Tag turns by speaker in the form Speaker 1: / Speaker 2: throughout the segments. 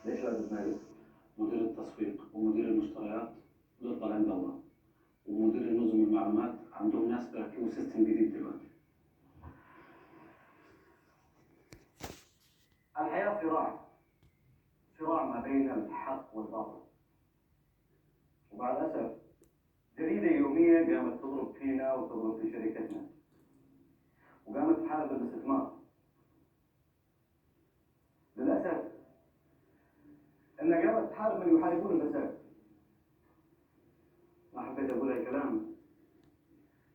Speaker 1: ليش لازم مالي؟
Speaker 2: مدير التسويق ومدير المشتريات دول طالعين دورة، ومدير النظم والمعلومات عندهم ناس بيركبوا system جديد دلوقتي.
Speaker 1: الحياة صراع، صراع ما بين الحق والباطل. ومع الأسف جريدة يومية قامت تضرب فينا وتضرب في شركتنا، وقامت تحارب الاستثمار. للأسف إنها قامت تحارب من يحاربون الفساد. ما حبيت أقول هالكلام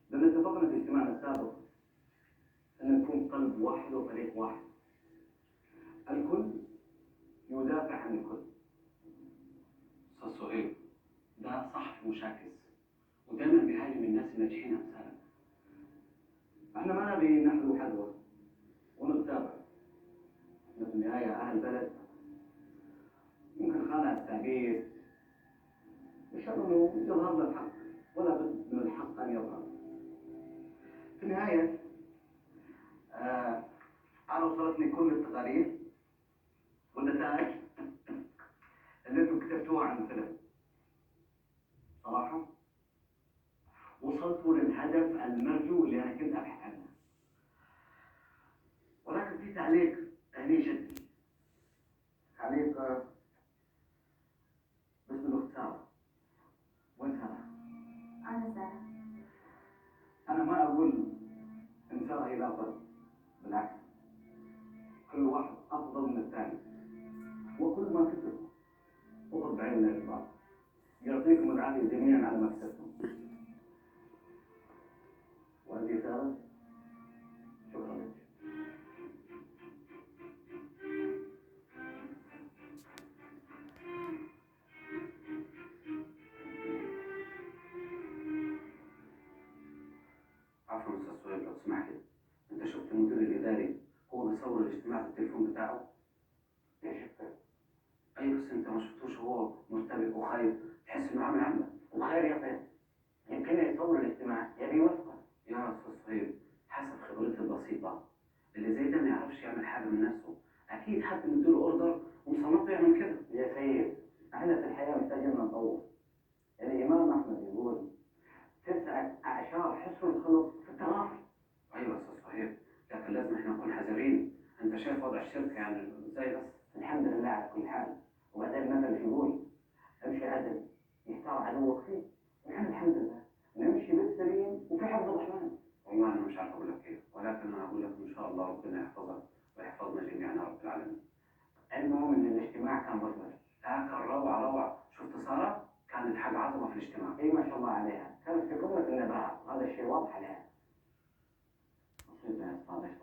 Speaker 1: لأن اتفقنا في اجتماعنا السابق أن نكون قلب واحد وفريق واحد، الكل يدافع عن الكل.
Speaker 2: أستاذ صهيب ده صحفي مشاكس ودايما بيهاجم الناس الناجحين أمثالك.
Speaker 1: احنا ما نبي نحذو حذوة ونتابع، احنا في النهاية أهل بلد. ممكن خانع التعبير، بشرط انه يظهر لنا الحق، ولا بد من الحق ان يظهر. في النهاية أنا وصلتني كل التقارير والنتائج اللي انتم كتبتوها عن الفيلم. صراحة وصلتوا للهدف المرجو اللي أنا كنت أبحث عنه، ولكن في تعليق هني شدني، تعليق باسم الأخت سارة. وين سارة؟
Speaker 3: أنا سارة.
Speaker 1: أنا ما أقول إن سارة هي الأفضل، بالعكس كل واحد أفضل من الثاني، وكل ما كتب أخذ بعين الاعتبار. يعطيكم العافية جميعا على ما كتبتم. وأنت يا سارة شكرا لك.
Speaker 2: عفوا أستاذ صهيب لو تسمح لي، أنت شفت المدير الإداري هو بيصور الاجتماع بالتليفون بتاعه؟
Speaker 1: يا شفته.
Speaker 2: أيوه بس أنت ما شفتوش هو مرتبك وخايف، تحس إنه عامل عملة.
Speaker 4: وخير يا طيب، يمكن يصور الاجتماع يبي يوثقه.
Speaker 2: يا أستاذ صهيب حسب خبرتي البسيطة اللي زي ده ما يعرفش يعمل حاجة من نفسه، أكيد حد مديله order ومصنفه يعمل كده.
Speaker 4: يا سيد احنا في الحياة محتاجين نطور. الإمام أحمد يقول 9 حسن الخلق في التغافل.
Speaker 2: أيوه يا أستاذ صهيب، لكن لازم احنا نكون حذرين. أنت شايف وضع الشركة يعني إزاي؟ بس
Speaker 4: الحمد لله على كل حال. وبعدين المثل شو يقول؟ امشي عدل يحتار عدوك فيه. ونحن الحمد لله نمشي بالسليم وفي حفظ الرحمن.
Speaker 2: والله أنا مش عارف أقول لك إيه، ولكن أنا أقول لك إن شاء الله ربنا يحفظك ويحفظنا جميعا يا رب العالمين.
Speaker 4: المهم إن الاجتماع كان مثمر.
Speaker 2: لا كان روعة روعة. شفت سارة؟ كانت حاجة عظمة في الاجتماع.
Speaker 4: إي ما شاء الله عليها، كانت في قمة النباهة، وهذا الشيء واضح عليها. نصيبنا يا أستاذ أشرف.